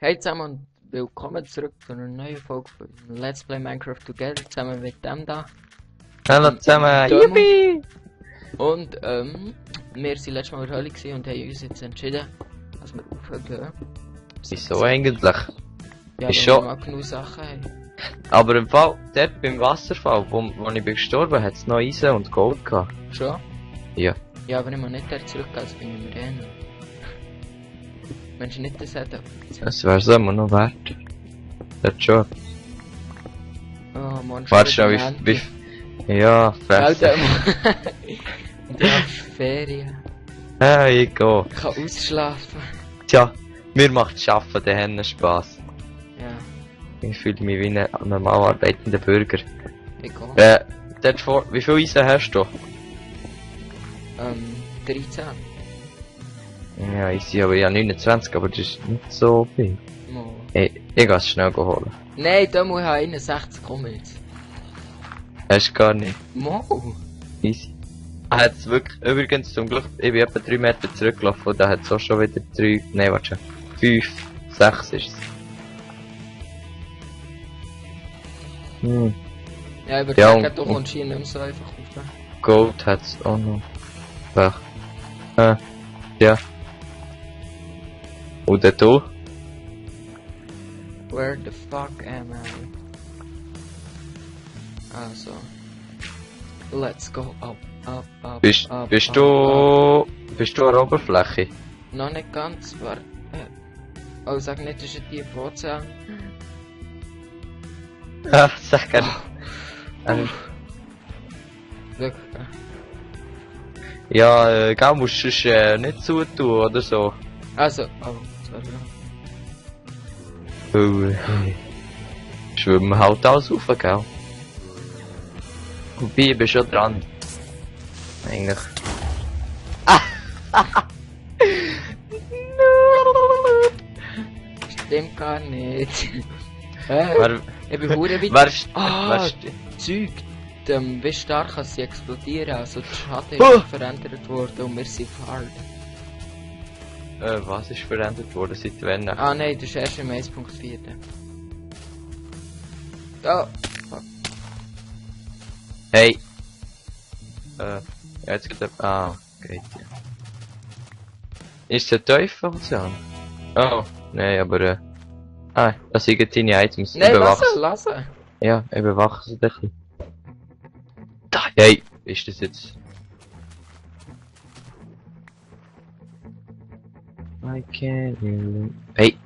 Hey zusammen und willkommen zurück zu einer neuen Folge von Let's Play Minecraft Together, zusammen mit dem da. Hallo zusammen, Dömo. Yippie! Und wir sind letztes Mal in der Höhle gewesen und haben uns jetzt entschieden, dass wir aufhören. Wieso eigentlich? Ja, Ist weil schon- wir mal genug Sachen haben. Aber im Fall, dort beim Wasserfall, wo ich bin gestorben, hat es noch Eisen und Gold gehabt. Schon? Ja. Ja, aber ich muss nicht dort zurückgehen, das finden wir eh noch. Wenn du nicht das hätte. Das wär's immer noch wert. Das schon. Oh Mann, Warte schon, wie... Ja, Alter, Fresse. und ich hab Ferien. Hey, ich geh. Ich kann ausschlafen. Tja, mir macht Schaffen den Hennen Spaß. Ja, Ich fühle mich wie ein normal arbeitender Bürger. ich gehe. Dort vor... Wie viel Eisen hast du? 13. Ja, ich sehe aber ja 29, aber das ist nicht so viel. Mo. Hey, ich geh es schnell holen. Nein, da muss ich 61 kommen jetzt. Hast du gar nicht. Mo. Easy. Er hat's wirklich, übrigens zum Glück, ich bin etwa 3 Meter zurückgelaufen und da hat's auch schon wieder 3, nein, warte schon, 5, 6 ist es. Ja, ich würde Ja, sagen, du und- kommst hier nicht mehr so einfach rauf. Gold hat's auch noch. Ach. Ja. Und der du? Where the fuck am I? Also. Let's go up, up, Bist up, du an der Oberfläche? Noch nicht ganz, warte. Oh, sag nicht, das ist die Ozean. Ah, sag er. Wirklich. Ja, gell, musst du es nicht zutun oder so. Also, oh, sorry. Weil, schwimmen halt alles rauf, gell? Wobei, ich bin schon dran. Eigentlich. Stimmt gar nicht. Wer, Ich bin hure weit. wer, Ah, wer, Zeug, wie stark kann sie explodieren, also der Schaden Oh! ist verändert worden und wir sind hard. was ist verändert worden seit wann? Ah nein, das ist erst im 1.4. Oh, Hey! Jetzt geht er. Ah, geht ja. Ist der Teufelsozean? Oh, nein, aber das sind deine Items. nein, Ich bewach's. lassen. Ja, ich bewach's ein bisschen. Da, hey! Ist das jetzt? I can't really... Hey!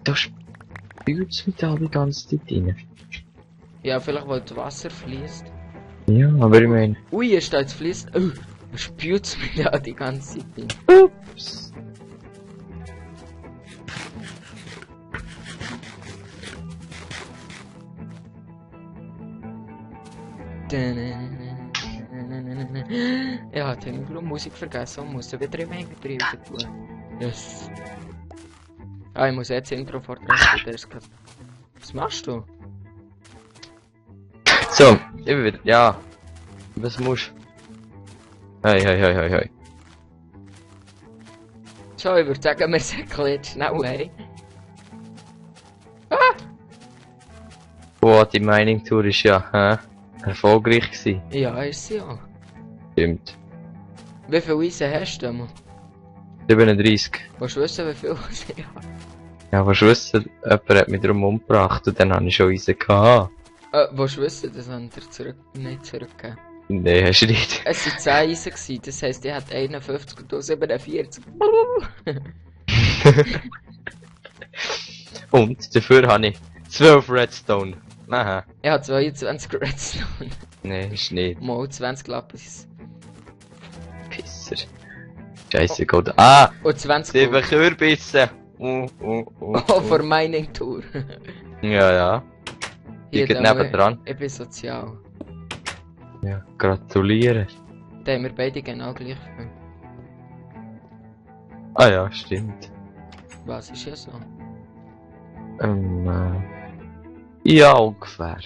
Da spült's mich da die ganze Zeit rein. Ja, vielleicht weil das Wasser fließt. Ja, aber ich meine... Ui, ist da jetzt fließt. Oh, spürt's mich da die ganze Zeit rein. Ups! Ja, jetzt habe ich Musik vergessen und muss wieder im Hängetrieb tun. Yes. Ah, ich muss jetzt das Intro vortragen. Was machst du? So, ich bin wieder... Ja! Was musst du? Hey, hey, hey, hey, hey. So, ich würde sagen, wir säckeln jetzt schnell hey. Boah, die Mining-Tour ist ja erfolgreich gewesen. Ja, ist sie ja. Stimmt. Wie viel Eisen hast du denn? 37. Willst du wissen, wie viel ich habe? Ja, was wissen, jemand hat mich darum umgebracht und dann habe ich schon Eisen gehabt. Willst du wissen, das haben wir nicht zurückgegeben? Nee, hast du nicht. Es waren 10 Eisen gewesen, das heisst, ich hatte 51 und du 47. Und dafür habe ich 12 Redstone. Aha. Ich habe 22 Redstone. Nee, ist nicht. Mal 20 Lapis. Pisser. Scheiße, Gott. Ah! Und 20 7 Gold. Kürbisse! Oh, für Mining Tour. Ja, ja. Die geht da nebendran. Ich bin sozial. Ja, gratuliere. Da haben wir beide genau gleich viel. Ah ja, stimmt. Was ist ja so? Ja, ungefähr.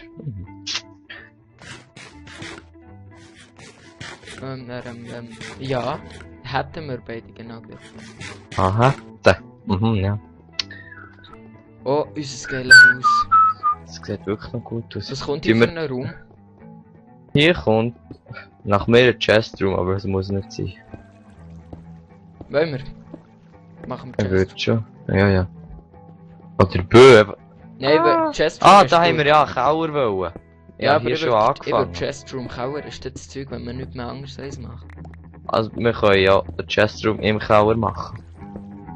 Ja, hätten wir beide genau gleich viel. Aha, da. Ja. Oh, unser geiles Haus. Das sieht wirklich noch gut aus. Was kommt hier für einen Raum? Hier kommt nach mir ein Chestroom, aber es muss nicht sein. Wollen wir? Machen wir Er Chest. wird schon. Ja, ja. Oder Bö. Nein, Chest Ah, ist da haben gut. wir ja einen Keller wollen. Ja, aber hier ich schon würd angefangen. Chestroom Keller ist das Zeug, wenn man nicht mehr anderes eins macht. Also, wir können ja den Chestroom im Keller machen.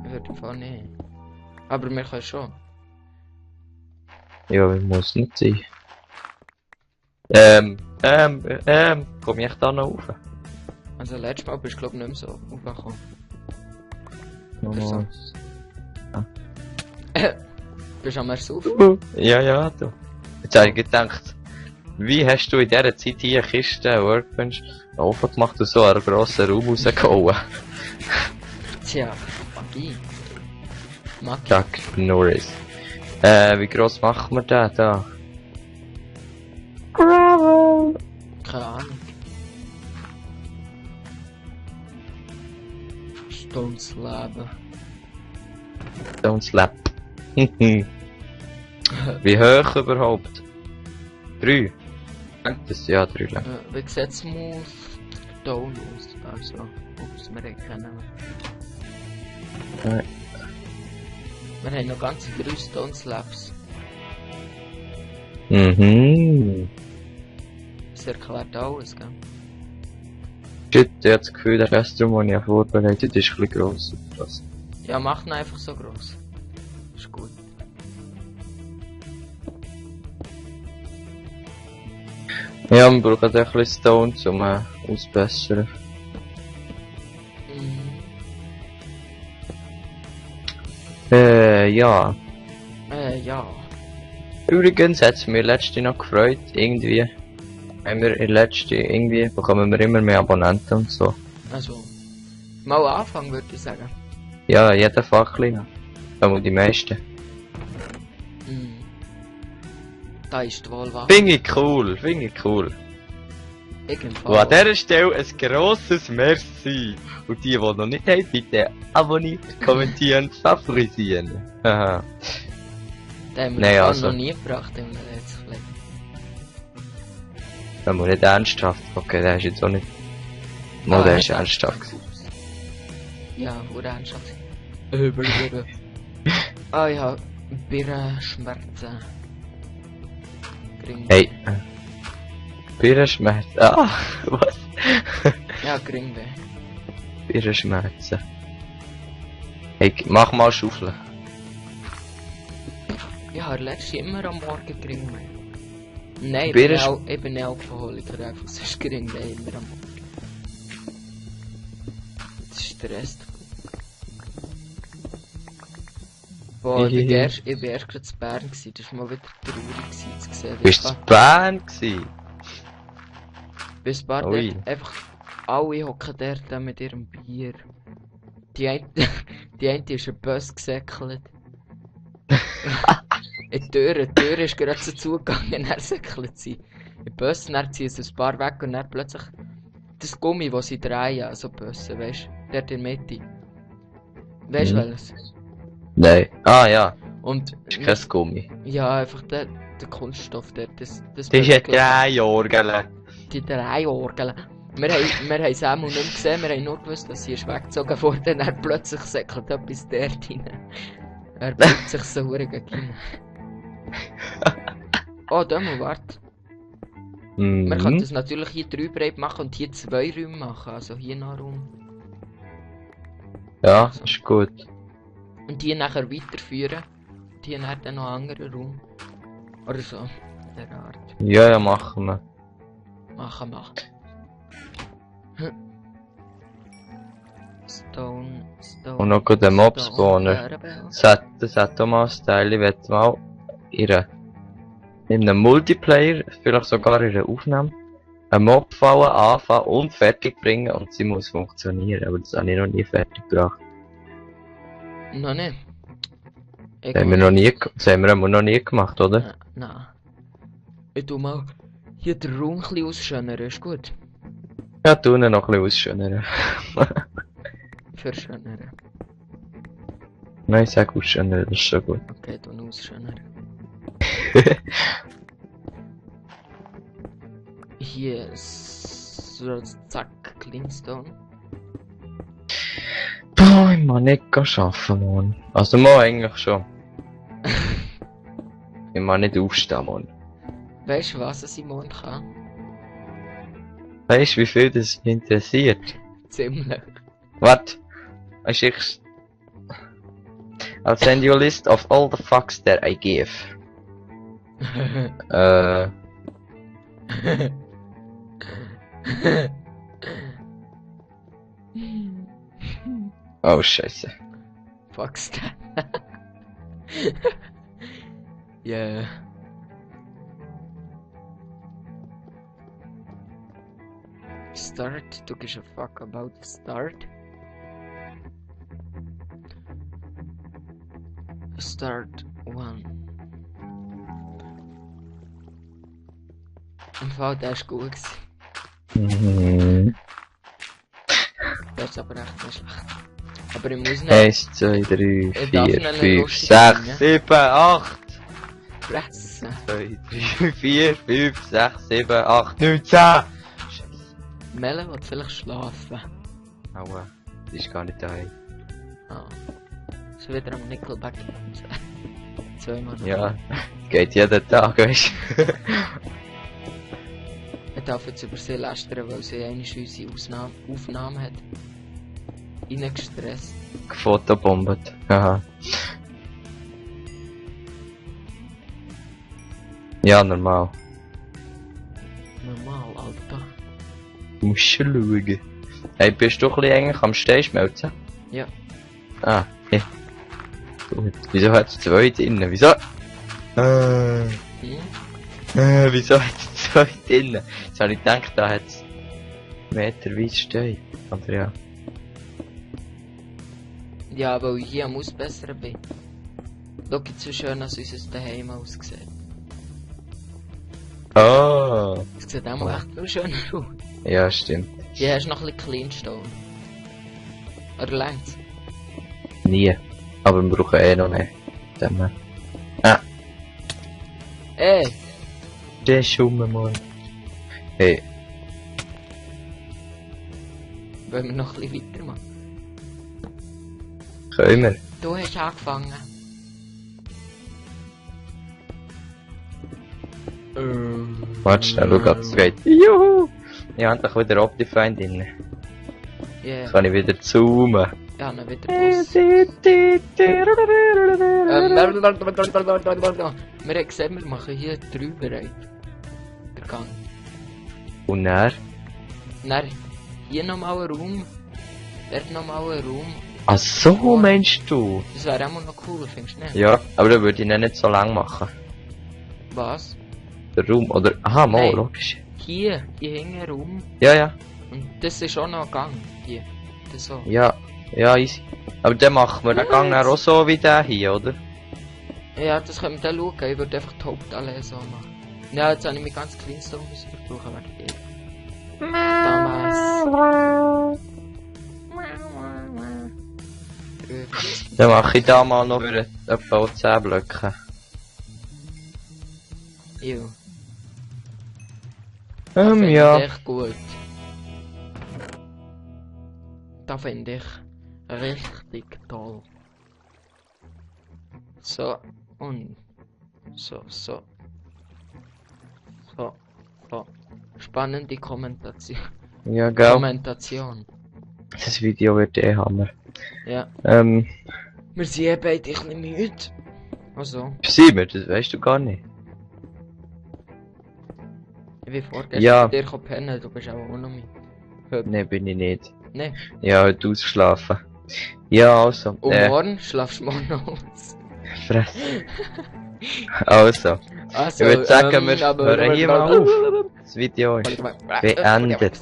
Ich würde im Fall nicht. Aber wir können schon. Ja, das muss nicht sein. Komm ich da noch rauf? Also letztes Mal bist du glaube ich nicht mehr so aufgekommen. Nochmal. Bist du am Ersaufen? Ja, ja, du. Jetzt habe ich gedacht, wie hast du in dieser Zeit hier Kisten, Workbench aufgemacht und so einen grossen Raum rausgehauen? Tja, Magie. Magie. Chuck Norris. Wie gross machen wir den da? Keine Ahnung. Stones Leben. Don't slap. Wie hoch überhaupt? 3? Das ja 3 lang. Wie sieht es Smooth Stone aus? Also, ob es wir erkennen. Wir haben noch ganze 3 Stone Slabs. Mhm. Das erklärt alles, gell? Shit, ich habe das Gefühl, der Restraum, den ich vorbereitet ist ein bisschen gross. Das. Ja, mach ihn einfach so groß. Ist gut. Ja, wir brauchen auch ein bisschen Stone, um auszubessern. Mhm. Ja. Ja. Übrigens hat es mich letzte noch gefreut, irgendwie. Haben wir irgendwie bekommen wir immer mehr Abonnenten und so. Also, mal anfangen würde ich sagen. Ja, jeder Fachling. Aber die meisten. Mhm. Da ist die Wahl wahr. Finde ich cool, finde ich cool. Irgendwann. Und an dieser Stelle ein grosses Merci. Und die noch nicht haben, bitte abonnieren, kommentieren, favorisieren. Haha. Den haben wir Nein, im Fall also. noch nie gebracht in einem Let's Play. Wenn man nicht ernsthaft. Okay, der ist jetzt auch nicht. Mal, der ist ernsthaft gewesen. Ja, wurde ernsthaft. Über. Ah ja, Birnenschmerzen. Gring. Hey. Birnenschmerzen. Ah, was? Ja, Gringweh. Birnenschmerzen. Hey, mach mal Schaufeln. Ja, letztes immer am Morgen Gringweh. Nein, ich bin nicht Alkoholiker, einfach sonst Gringweh immer am Morgen. Das stresst. Boah, ich bin erst gerade in Bern gewesen, das war mal wieder traurig gewesen, zu sehen. Bist du in Bern gewesen? Bis Bern Ui. einfach alle hocken dort mit ihrem Bier. Die eine ist ein Bus gesäckelt. Die Tür ist gerade so zugegangen, er säckelt sie. In den Bus, dann ziehen sie ein paar weg und dann plötzlich das Gummi, das sie drehen, also Busse, weißt du, dort in der Mitte. Weißt du welches? Nein. Ah ja, Und ist kein Gummi. ja, einfach der Kunststoff dort, das Das ist ein Dreijorgel. die drei Orgeln. Wir haben es auch mal nicht mehr gesehen, wir haben nur gewusst, dass sie ist weggezogen wurde und dann plötzlich säckelt etwas dort rein. Er bleibt sich so verdammt gegen rein. Oh, da mal, warte. Wir können das natürlich hier 3 breit machen und hier 2 Räume machen, also hier noch Raum. Ja, ist gut. Und die nachher weiterführen. Die nachher dann noch einen anderen Raum. Oder so, der Art. Ja, ja, machen wir. Machen wir. Stone. Und noch gut den Mob-Spawner. Das hat Thomas Teil, ich werde mal in einem Multiplayer, vielleicht sogar in einer Aufnahme, eine Mob-Falle anfangen und fertig bringen und sie muss funktionieren, aber das habe ich noch nie fertig gebracht. Noch nicht. Das haben wir noch nie gemacht, oder? Nein. Ich tu mal hier den Raum ein bisschen ausschönern, ist gut? Ja, tun ihn noch ein bisschen ausschönern. Verschönern. Nein, sag aus schöner, das ist schon gut. Okay, du aus schöner. Hier ist so, zack, Cleanstone. Boah, ich mag nicht arbeiten, Mann. Also mal eigentlich schon. Ich mag nicht aufstehen, Mann. Weißt du, was es im Mond kann? Weißt du, wie viel das mich interessiert? Ziemlich. What? Weißt du, I'll send you a list of all the fucks that I give. Oh, scheiße. Fuck's that. Yeah. Start, du gibst a fuck about the start. Start 1. Im Fall, der ist gut gewesen. Mhm. Der ist aber echt nicht schlecht. Aber ich muss nicht... 1, 2, 3, darf 4, nicht 5, lustig 6, sein, 7, 8. Fressen. 2, 3, 4, 5, 6, 7, 8, 9, 10. Melle will vielleicht schlafen. Aua, die ist gar nicht daheim. Ah. So wieder am Nickelback. Zweimal. Ja, geht jeden Tag, weißt du. Ich darf jetzt über sie lästern, weil sie eine unsere Aufnahme hat. Reingestresst. Gefotobombt. Aha. Ja, normal. Normal, Alter. Du musst schon schauen. Hey, bist du ein bisschen eigentlich am Steinschmelzen? Ja. Ah, ja. Gut. Wieso hat es zwei drinnen? Wieso? Hm? Wieso hat es zwei drinnen? Jetzt habe ich gedacht, da hat es meterweise Stein. Aber ja. Ja, weil ich hier am Ausbessern bin. Schau jetzt so schön, als unser Daheim aussieht. Ah. Es sieht auch mal echt noch schöner aus. Ja, stimmt. Hier hast du noch ein bisschen Cleanstone. Oder längt's? Nie. Aber wir brauchen eh noch mehr. Dann, Ey! der ist rum, Mann. Hey. Wollen wir noch ein bisschen weitermachen? Können wir? Du hast angefangen. Warte schnell, schau grad, es geht. Juhu! Ich habe endlich wieder Optifine drin. Yeah. Jetzt kann ich wieder zoomen. Ja, dann wieder Boss. Wir haben gesehen, wir machen hier 3 bereit. Der Gang. Und er? Dann hier nochmal ein Raum. Dort nochmal ein Raum. Ach so, meinst du? Das wäre auch noch cool, findest du nicht? Ja, aber dann würde ich ihn nicht so lang machen. Was? Der Raum, oder? Aha, mal, Nein. logisch. Hier hängt ein Raum. Ja, ja. Und das ist auch noch ein Gang. Hier. Das so. Ja, ja, easy. Aber dann machen wir den Gang dann auch so wie der hier, oder? Ja, das können wir dann schauen. Ich würde einfach die Hauptallee so machen. Ja, jetzt habe ich mich ganz clean so brauchen werde ich. Damals. Dann mache ich da mal noch für etwa 10 Blöcke. Jo. Ja. Echt gut. Das finde ich richtig toll. So, und so. So. Spannende Kommentation. Ja, gell. Kommentation. Das Video wird eh Hammer. Ja. Wir sind beide ein bisschen müde. Also, Sind wir? Das weißt du gar nicht. ich bin vorgestern Ja. mit dir pennen, du bist auch noch müde. Ne, bin ich nicht. Ne. Ja, heute ausgeschlafen. Ja, also. Und morgen schlafst du morgen noch aus. Fress. Also. Also, Ich würde sagen, wir hören hier mal auf. Das Video ist beendet.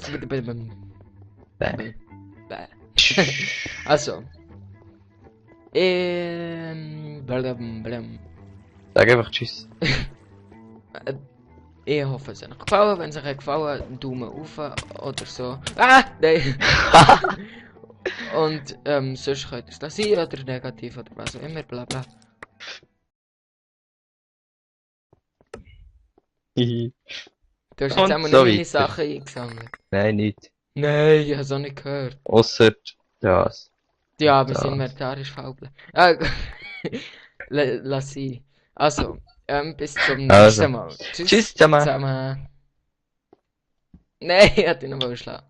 Bäh. Also. Sag einfach Tschüss. Ich hoffe, es hat euch gefallen. Wenn es euch gefallen hat, einen Daumen auf oder so. Ah, nein! Und sonst könnt ihr es lassen oder negativ oder was auch immer, bla bla. Hihi. Du hast jetzt Und auch nicht so meine weiter. Sachen eingesammelt. Nein, nicht. Nein, ich hab's auch nicht gehört. Ausser das. Ja, wir Das. sind vegetarisch faubel. Lass sie. Also, bis zum Also. nächsten Mal. Tschüss Tschüss zusammen. zusammen. Nein, ich hatte ihn noch mal geschlagen.